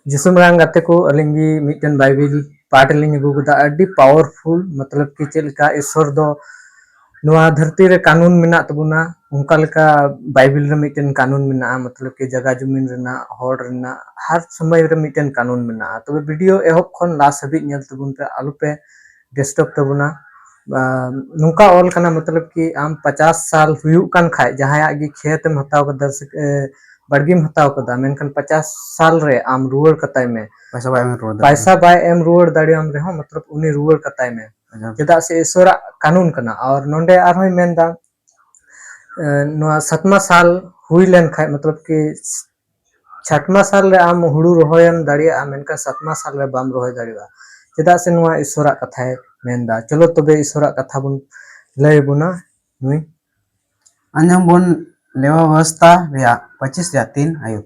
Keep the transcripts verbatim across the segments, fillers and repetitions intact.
ᱡᱤᱥᱩ ᱢᱟᱨᱟᱝ ᱜᱟᱛᱮ ᱠᱚ, ᱟᱹᱞᱤᱧ ᱜᱮ ᱢᱤᱫᱴᱮᱱ ᱵᱟᱭᱵᱮᱞ ᱯᱟᱴ ᱞᱤᱧ ᱟᱹᱜᱩ ᱠᱮᱫᱟ᱾ ᱟᱹᱰᱤ ᱯᱟᱣᱟᱨᱯᱷᱩᱞ, ᱢᱚᱛᱞᱚᱵ ᱠᱤ ᱪᱮᱫ ᱞᱮᱠᱟ ᱤᱥᱥᱚᱨ ᱫᱚ ᱱᱚᱣᱟ ᱫᱷᱟᱹᱨᱛᱤ ᱨᱮ ᱠᱟᱹᱱᱩᱱ ᱢᱮᱱᱟᱜ ᱛᱟᱵᱚᱱᱟ, ᱚᱱᱠᱟ ᱞᱮᱠᱟ ᱵᱟᱭᱵᱮᱞ ᱨᱮ ᱢᱤᱫᱴᱮᱱ ᱠᱟᱹᱱᱩᱱ ᱢᱮᱱᱟᱜᱼᱟ, ᱢᱚᱛᱞᱚᱵ ᱠᱤ ᱡᱟᱭᱜᱟ ᱡᱩᱢᱤᱱ ᱨᱮᱱᱟᱜ, ᱦᱚᱲ ᱨᱮᱱᱟᱜ, ᱦᱟᱨ ᱥᱚᱢᱚᱭ ᱨᱮ ᱢᱤᱫᱴᱮᱱ ᱠᱟᱹᱱᱩᱱ ᱢᱮᱱᱟᱜᱼᱟ᱾ ᱛᱚᱵᱮ ᱵᱷᱤᱰᱤᱭᱳ ᱮᱦᱚᱵ ᱠᱷᱚᱱ ᱞᱟᱥᱴ ᱦᱟᱹᱵᱤᱡ ᱧᱮᱞ ᱛᱟᱵᱚᱱ ᱯᱮ, ᱟᱞᱚᱯᱮ ᱰᱤᱥᱴᱟᱨᱵ ᱛᱟᱵᱚᱱᱟ᱾ ᱟᱨ ᱱᱚᱝᱠᱟ ᱚᱞ ᱠᱟᱱᱟ, ᱢᱚᱛᱞᱚᱵ ᱠᱤ ᱟᱢ ᱯᱚᱪᱟᱥ ᱥᱟᱞ ᱦᱩᱭᱩᱜ ᱠᱟᱱ ᱠᱷᱟᱡ, ᱡᱟᱦᱟᱸᱭᱟᱜ ᱜᱮ ᱠᱷᱮᱛ ᱮᱢ ᱦᱟᱛᱟᱣ ᱠᱟᱫᱟ ᱥᱮ, ᱮ, ᱵᱟᱲᱜᱮᱢ ᱦᱟᱛᱟᱣ ᱠᱟᱫᱟ, ᱢᱮᱱᱠᱷᱟᱱ ᱯᱚᱪᱟᱥ ᱥᱟᱞ ᱨᱮ ᱟᱢ ᱨᱩᱣᱟᱹᱲ ᱠᱟᱛᱟᱭ ᱢᱮ᱾ ᱯᱚᱭᱥᱟ ᱵᱟᱭ ᱮᱢ ᱨᱩᱣᱟᱹᱲ ᱫᱟᱲᱮᱭᱟᱜᱼᱟ᱾ ᱯᱚᱭᱥᱟ ᱵᱟᱭ ᱮᱢ ᱨᱩᱣᱟᱹᱲ ᱫᱟᱲᱮᱭᱟᱢ ᱨᱮᱦᱚᱸ, ᱢᱚᱛᱞᱚᱵ ᱩᱱᱤ ᱨᱩᱣᱟᱹᱲ ᱠᱟᱛᱟᱭ ᱢᱮ᱾ ᱟᱪᱪᱷᱟ᱾ ᱪᱮᱫᱟᱜ ᱥᱮ ᱤᱥᱚᱨᱟᱜ ᱠᱟᱹᱱᱩᱱ ᱠᱟᱱᱟ᱾ ᱟᱨ ᱱᱚᱰᱮ ᱟᱨᱦᱚᱸᱭ ᱢᱮᱱᱫᱟ, ᱮ, ᱱᱚᱣᱟ ᱥᱟᱛᱢᱟ ᱥᱟᱞ ᱦᱩᱭ ᱞᱮᱱ ᱠᱷᱟᱡ, ᱢᱚᱛᱞᱚᱵ ᱠᱤ ᱪᱷᱟᱴᱢᱟ ᱥᱟᱞ ᱨᱮ ᱟᱢ ᱦᱩᱲᱩ ᱨᱚᱦᱚᱭᱮᱢ ᱫᱟᱲᱮᱭᱟᱜᱼᱟ, ᱢᱮᱱᱠᱷᱟᱱ ᱥᱟᱛᱢᱟ ᱥᱟᱞ ᱨᱮ ᱵᱟᱢ ᱨᱚᱦᱚᱭ ᱫᱟᱲᱮᱭᱟᱜᱼᱟ, ᱪᱮᱫᱟᱜ ᱥᱮ ᱱᱚᱣᱟ ᱤᱥᱚᱨᱟᱜ ᱠᱟᱛᱷᱟᱭ ᱢᱮᱱᱫᱟ᱾ ᱪᱚᱞᱚ ᱛᱚᱵᱮ ᱤᱥᱚᱨᱟᱜ ᱠᱟᱛᱷᱟ ᱵᱚᱱ ᱞᱟᱹᱭ ᱟᱵᱚᱱᱟ ᱱᱩᱭ᱾ ᱟᱸᱡᱚᱢ ᱵᱚᱱ ᱞᱮᱣᱟ ᱵᱮᱵᱚᱥᱛᱟ ᱨᱮᱭᱟᱜ ᱯᱚᱸᱪᱤᱥ ᱨᱮᱭᱟᱜ ᱛᱤᱱ ᱟᱭᱩ᱾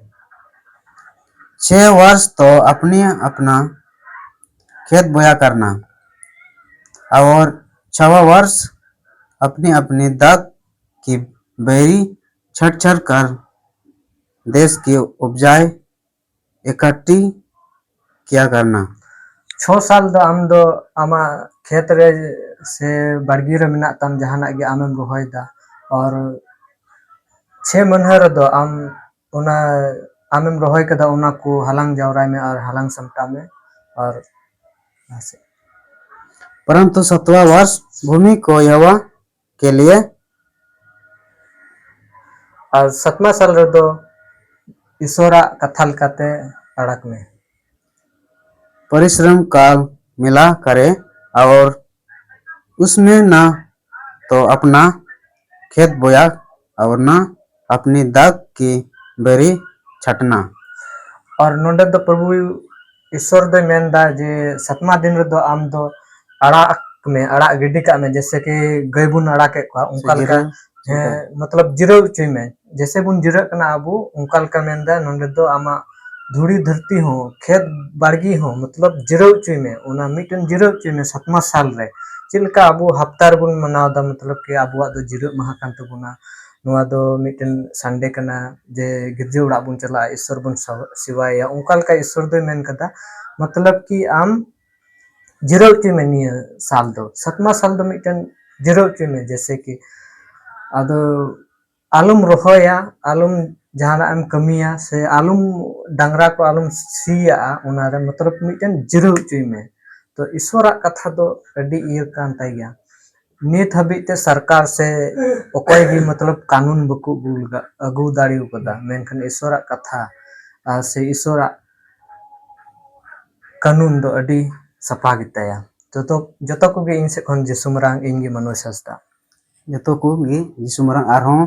छह वर्ष तो अपने अपना खेत बोया करना और छवा वर्ष अपनी अपनी दाख की बैरी छट छट कर देश की उपजाए इकट्ठी किया करना। ᱪᱷᱚ ᱥᱟᱞ ᱫᱚ ᱟᱢ ᱫᱚ ᱟᱢᱟᱜ ᱠᱷᱮᱛ ᱨᱮ ᱥᱮ ᱵᱟᱲᱜᱮ ᱨᱮ ᱢᱮᱱᱟᱜ ᱛᱟᱢ ᱡᱟᱦᱟᱱᱟᱜ ᱜᱮ ᱟᱢᱮᱢ ᱨᱚᱦᱚᱭ ᱫᱟ, ᱟᱨ ᱪᱷᱮ ᱢᱟᱹᱱᱦᱟᱹ ᱨᱮᱫᱚ ᱟᱢ ᱚᱱᱟ ᱟᱢᱮᱢ ᱨᱚᱦᱚᱭ ᱠᱟᱫᱟ, ᱚᱱᱟ ᱠᱚ ᱦᱟᱞᱟᱝ ᱡᱟᱣᱨᱟᱭ ᱢᱮ ᱟᱨ ᱦᱟᱞᱟᱝ ᱥᱟᱢᱴᱟᱣ ᱢᱮ᱾ ᱟᱨ ᱯᱚᱨᱚᱱᱛᱩ ᱥᱟᱛᱣᱟ ᱵᱚᱨᱥ ᱵᱷᱩᱢᱤ ᱠᱚ ᱭᱟᱣᱟ ᱠᱮ ᱞᱤᱭᱮ᱾ ᱟᱨ ᱥᱟᱛᱢᱟ ᱥᱟᱞ ᱨᱮᱫᱚ ᱤᱥᱚᱨᱟᱜ ᱠᱟᱛᱷᱟ ᱞᱮᱠᱟᱛᱮ ᱟᱲᱟᱜᱽ ᱢᱮ᱾ परिश्रम काल मिला करे और उसमें ना तो अपना खेत बोया और ना अपनी दाख की बैरी छटना। ᱟᱨ ᱱᱚᱰᱮ ᱫᱚ ᱯᱨᱚᱵᱷᱩ ᱤᱥᱚᱨ ᱫᱚᱭ ᱢᱮᱱᱫᱟ ᱡᱮ ᱥᱟᱛᱢᱟ ᱫᱤᱱ ᱨᱮᱫᱚ ᱟᱢ ᱫᱚ ᱟᱲᱟᱜ ᱢᱮ, ᱟᱲᱟᱜ ᱜᱤᱰᱤ ᱠᱟᱜ ᱢᱮ, ᱡᱮᱭᱥᱮ ᱠᱤ ᱜᱟᱹᱭ ᱵᱚᱱ ᱟᱲᱟᱜᱮᱫ ᱠᱚᱣᱟ, ᱚᱱᱠᱟ ᱞᱮᱠᱟ᱾ ᱡᱤᱨᱟᱹᱣ ᱦᱮᱸ, ᱢᱚᱛᱞᱚᱵ ᱡᱤᱨᱟᱹᱣ ᱦᱚᱪᱚᱭ ᱢᱮ, ᱡᱮᱭᱥᱮ ᱵᱚᱱ ᱡᱤᱨᱟᱹᱜ ᱠᱟᱱᱟ ᱟᱵᱚ, ᱚᱱᱠᱟ ᱞᱮᱠᱟ ᱢᱮᱱᱫᱟ ᱱᱚᱰᱮ ᱫᱚ ᱟᱢᱟᱜ ᱫᱷᱩᱲᱤ ᱫᱷᱟᱹᱨᱛᱤ ᱦᱚᱸ, ᱠᱷᱮᱛ ᱵᱟᱲᱜᱮ ᱦᱚᱸ, ᱢᱚᱛᱞᱚᱵ ᱡᱤᱨᱟᱹᱣ ᱦᱚᱪᱚᱭ ᱢᱮ, ᱚᱱᱟ ᱢᱤᱫᱴᱮᱱ ᱡᱤᱨᱟᱹᱣ ᱦᱚᱪᱚᱭ ᱢᱮ ᱥᱟᱛᱢᱟ ᱥᱟᱞ ᱨᱮ᱾ ᱪᱮᱫ ᱞᱮᱠᱟ ᱟᱵᱚ ᱦᱟᱯᱛᱟ ᱨᱮᱵᱚᱱ ᱢᱟᱱᱟᱣ ᱮᱫᱟ, ᱢᱚᱛᱞᱚᱵ ᱠᱤ ᱟᱵᱚᱣᱟᱜ ᱫᱚ ᱡᱤᱨᱟᱹᱜ ᱢᱟᱦᱟ ᱠᱟᱱ ᱛᱟᱵᱚᱱᱟ, ᱱᱚᱣᱟ ᱫᱚ ᱢᱤᱫᱴᱮᱱ ᱥᱟᱱᱰᱮ ᱠᱟᱱᱟ, ᱡᱮ ᱜᱤᱨᱡᱟᱹ ᱚᱲᱟᱜ ᱵᱚᱱ ᱪᱟᱞᱟᱜᱼᱟ, ᱤᱥᱥᱚᱨ ᱵᱚᱱ ᱥᱟᱣ- ᱥᱮᱵᱟᱭᱟ, ᱚᱱᱠᱟ ᱞᱮᱠᱟ ᱤᱥᱥᱚᱨ ᱫᱚᱭ ᱢᱮᱱ ᱠᱟᱫᱟ᱾ ᱢᱚᱛᱞᱚᱵ ᱠᱤ ᱟᱢ ᱡᱤᱨᱟᱹᱣ ᱦᱚᱪᱚᱭ ᱢᱮ ᱱᱤᱭᱟᱹ ᱥᱟᱞ ᱫᱚ, ᱥᱟᱛᱢᱟ ᱥᱟᱞ ᱫᱚ ᱢᱤᱫᱴᱮᱱ ᱡᱤᱨᱟᱹᱣ ᱦᱚᱪᱚᱭ ᱢᱮ, ᱡᱮᱭᱥᱮ ᱠᱤ ᱟᱫᱚ ᱟᱞᱚᱢ ᱨᱚᱦᱚᱭᱟ, ᱟᱞᱚᱢ ᱡᱟᱦᱟᱱᱟᱜ ᱮᱢ ᱠᱟᱹᱢᱤᱭᱟ, ᱥᱮ ᱟᱞᱚᱢ ᱰᱟᱝᱨᱟ ᱠᱚ ᱟᱞᱚᱢ ᱥᱤᱭᱟᱜᱼᱟ, ᱚᱱᱟᱨᱮ ᱢᱚᱛᱞᱚᱵ ᱢᱤᱫᱴᱮᱱ ᱡᱤᱨᱟᱹᱣ ᱦᱚᱪᱚᱭ ᱢᱮ᱾ ᱛᱚ ᱤᱥᱥᱚᱨᱟᱜ ᱠᱟᱛᱷᱟ ᱫᱚ ᱟᱹᱰᱤ ᱤᱭᱟᱹ ᱠᱟᱱ ᱛᱟᱭ ᱜᱮᱭᱟ᱾ ᱱᱤᱛ ᱦᱟᱹᱵᱤᱡ ᱛᱮ ᱥᱚᱨᱠᱟᱨ ᱥᱮ ᱚᱠᱚᱭ ᱜᱮ ᱢᱚᱛᱞᱚᱵ ᱠᱟᱹᱱᱩᱱ ᱵᱟᱠᱚ ᱟᱹᱜᱩ ᱞᱮᱫᱟ, ᱟᱹᱜᱩ ᱫᱟᱲᱮ ᱠᱟᱫᱟ, ᱢᱮᱱᱠᱷᱟᱱ ᱤᱥᱥᱚᱨᱟᱜ ᱠᱟᱛᱷᱟ ᱟᱨ ᱥᱮ ᱤᱥᱥᱚᱨᱟᱜ ᱠᱟᱹᱱᱩᱱ ᱫᱚ ᱟᱹᱰᱤ ᱥᱟᱯᱷᱟ ᱜᱮᱛᱟᱭᱟ᱾ ᱡᱚᱛᱚ ᱡᱚᱛᱚ ᱠᱚᱜᱮ ᱤᱧ ᱥᱮᱫ ᱠᱷᱚᱱ ᱡᱤᱥᱩ ᱢᱟᱨᱟᱝ, ᱤᱧ ᱜᱮ ᱢᱟᱱᱳᱡᱽ ᱦᱟᱸᱥᱫᱟ᱾ ᱡᱚᱛᱚ ᱠᱚᱜᱮ ᱡᱤᱥᱩ ᱢᱟᱨᱟᱝ ᱟᱨᱦᱚᱸ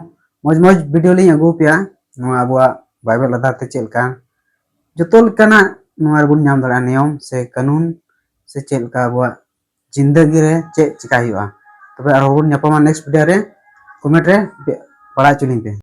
ᱢᱚᱡᱽ ᱢᱚᱡᱽ ᱵᱷᱤᱰᱤᱭᱳ ᱞᱤᱧ ᱟᱹᱜᱩ ᱟᱯᱮᱭᱟ᱾ ᱱᱚᱣᱟ ᱟᱵᱚᱣᱟᱜ ᱵᱟᱭᱵᱮᱞ ᱟᱫᱷᱟᱨ ᱛᱮ ᱪᱮᱫ ᱞᱮᱠᱟ ᱡᱚᱛᱚ ᱞᱮᱠᱟᱱᱟᱜ ᱱᱚᱣᱟ ᱨᱮᱵᱚᱱ ᱧᱟᱢ ᱫᱟᱲᱮᱭᱟᱜᱼᱟ, ᱱᱤᱭᱚᱢ ᱥᱮ ᱠᱟᱹᱱᱩᱱ ᱥᱮ ᱪᱮᱫ ᱞᱮᱠᱟ ᱟᱵᱚᱣᱟᱜ ᱡᱤᱱᱫᱟᱹᱜᱤ ᱨᱮ ᱪᱮᱫ ᱪᱮᱠᱟᱭ ᱦᱩᱭᱩᱜᱼᱟ᱾ ᱛᱚᱵᱮ ᱟᱨᱦᱚᱸ ᱵᱚᱱ ᱧᱟᱯᱟᱢᱟ ᱱᱮᱠᱥᱴ ᱵᱷᱤᱰᱤᱭᱳ ᱨᱮ᱾ ᱠᱚᱢᱮᱱᱴ ᱨᱮ ᱵᱟᱲᱟᱭ ᱦᱚᱪᱚ ᱞᱤᱧ ᱯᱮ᱾